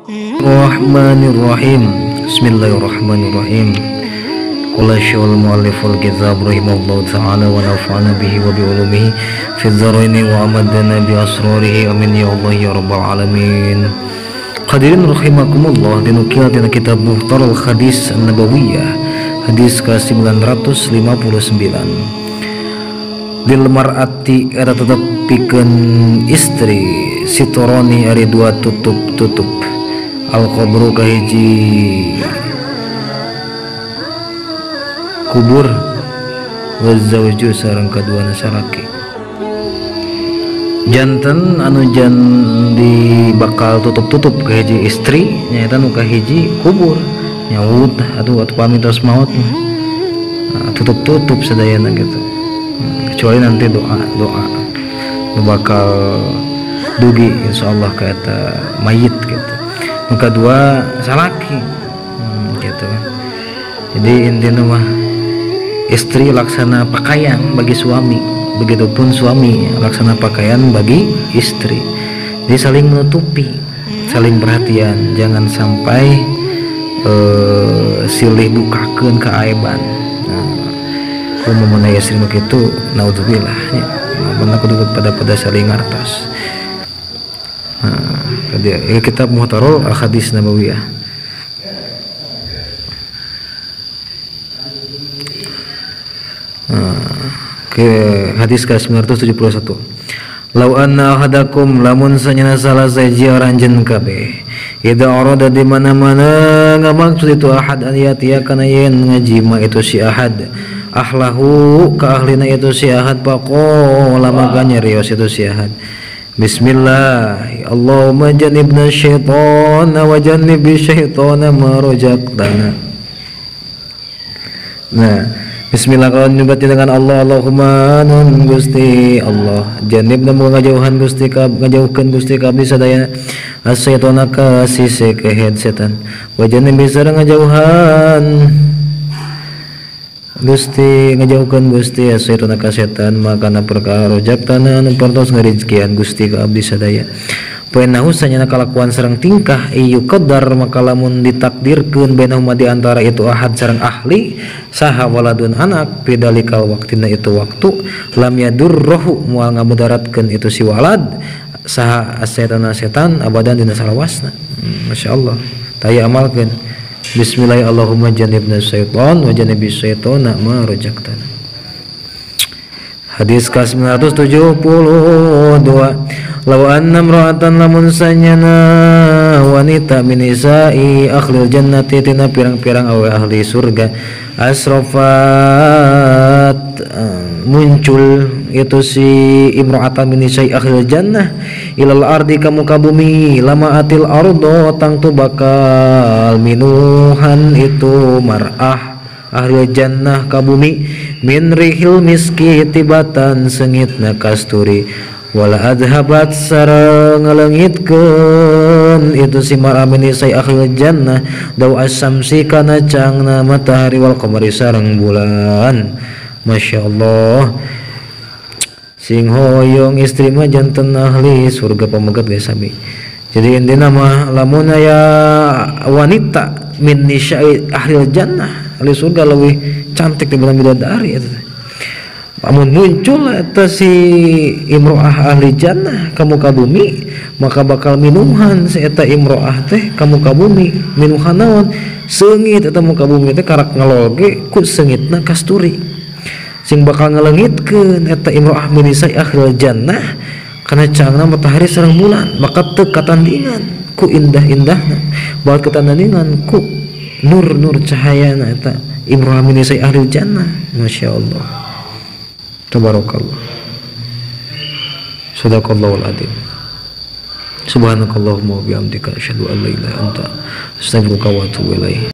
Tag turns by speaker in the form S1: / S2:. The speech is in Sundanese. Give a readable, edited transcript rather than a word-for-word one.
S1: Rahmanirrahim. Bismillahirrahmanirrahim. Qala syaikhul mualliful kitab rahimahullahu ta'ala wa nafa'ana bihi wa bi ulumihi fid dharaini wa amadana bi asrarihi amin ya Allah ya rabbal alamin. Hadirin rahimakumullah, dinukil tina kitab Muhtarul Hadis An-Nabawiyah hadis ke-959. Lil mar'ati eta tetep pikeun istri sitoroni ari dua tutup-tutup. Al qabru kahiji kubur wa zawju sareng kaduana salaki. Janten anu jan di bakal tutup-tutup kahiji istri nyaeta nu kahiji kubur nyaut atuh atuh pamit tos maot nah, tutup-tutup sadayana gitu. Kecuali nanti doa nu bakal dugi insyaallah ka eta mayit gitu. Nu kadua salaki gitu kan. Jadi intinya mah istri laksana pakaian bagi suami, begitupun suami laksana pakaian bagi istri. Jadi saling menutupi, saling perhatian, jangan sampai silih bukakeun keaiban. Nah, mengenai istri nu kitu naudzubillah nya. Nah, kudu pada saling ngartos. Nah, ya, kitab Muhtarul Hadis Nabawiyah. Ke hadis ke-971. Lau anna ahadakum lamun sanyana salah saji aranjeun kabeh idza arada di mana-mana ngamaksud itu ahad an yatiya kana yen ngajima itu si ahad ahlahu ka ahlina itu si ahad faqala maka nyarios itu si ahad bismillah Allahumma jannibna syaitana wa jannibi syaitana ma razaqtana. Nah, bismillah kalau nyebutnya dengan Allah, Allahumma nun Gusti Allah janibna muga ngajauhan Gusti ka ngajauhkeun Gusti ka abdi sadaya asyaitona ka sise kehed setan wa janibi sareng ngajauhan Gusti ngajauhkeun Gusti asyaitona ka setan makana perkara rojaktana anu pertos ngarizkian Gusti ka abdi sadaya. Bainahu sanyana kalakuan sareng tingkah iyu qadar maka lamun ditakdirkeun bainahuma di antara itu ahad sareng ahli saha waladun anak pidalikal waktina itu waktu lam yadurruhu moal ngamudaratkeun itu si walad saha asetana setan abadan dina salawasna. Masyaallah taya amalkeun bismillah Allahumma jannibna syaitan wa jannibis syaitana ma razaqtana. Hadis ke-972. Law anna imra'atan lamun sanyana wanita min nisa'i akhlil jannati tina pirang-pirang awe ahli surga asrafat muncul itu si imra'atan min nisa'i akhlil jannah ilal ardi ka muka bumi lama atil ardo tangtu bakal minuhan itu mar'ah ahli jannah ka bumi min rihil miski tibatan sengitna kasturi wala adhabat sareng ngalengitkeun itu si mar'ah min nisa'i ahli jannah daw asamsi kana cangna matahari wal qamari sareng bulan. Masya Allah sing hoyong istri mah janten ahli surga pamegat ge sami. Jadi intina mah lamun aya wanita min nisa'i ahli jannah ahli surga leuwih cantik dibanding bidadari eta. Amun muncul eta si imro'ah ahli jannah ka muka bumi maka bakal minuhan si eta imro'ah teh ka muka bumi minuhan naon seungit eta muka bumi teh karak ngelol ge ku seungitna kasturi sing bakal ngalengitkeun eta imro'ah min nisa'i ahli jannah kana cangna matahari sareng bulan maka teu katandingan ku indah-indahna bakal katandingan ku nur-nur cahayana eta imro'ah min nisa'i ahli jannah. Masya Allah tabarakallah. Sadaqallahul adzim. Subhanakallahumma wa bihamdika asyhadu an la ilaha illa anta astaghfiruka wa atubu ilaik.